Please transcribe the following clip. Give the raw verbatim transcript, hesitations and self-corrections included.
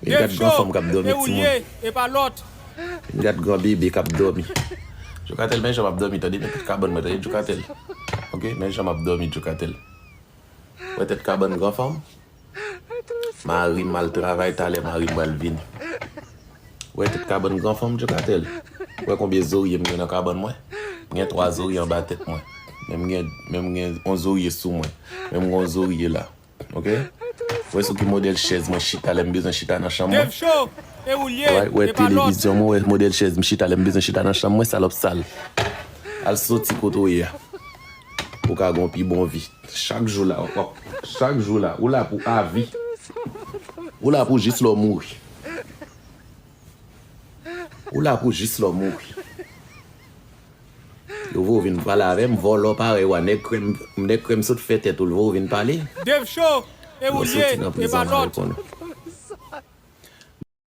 Vin gad gran fanm k ap dòmi, timoun. Vin gad gran bebe k ap dòmi. Djoukatèl, men jan m ap dòmi, tande, men tèt kabann mwen, tande, Djoukatèl. Ok, men jan m ap dòmi, Djoukatèl. Wè tèt kabann gran fanm? Mari m al travay, talè mari m pral vini. Wè tèt kabann gran fanm, Djoukatèl? Wè konbyen zorye m gen nan kabann mwen? M gen twa zorye anba tèt mwen. Men m gen, men m gen yon zorye sou mwen. Men m gen yon zorye la. Ok? Wè sou ki modèl chèz mwen chita lè m bezwen chita nan chanm mwen? Wè, wè televizyon mwen, wè modèl chèz m chita lè m bezwen chita nan chanm mwen, salòp sal. Al soti kote w ye a. Ou ka gen yon pi bon vi. Chak jou la, w ap, chak jou la, ou la pou avi. Ou la pou jis lè w mouri. Ou la pou jis lè w mouri. Yo voye w vin pale avè m, vòlò parèy ou a, nèg krèm, nèg krèm sot fè tèt ou, l voye w vin pale. Dave Show, e ou l ye, e pa lòt.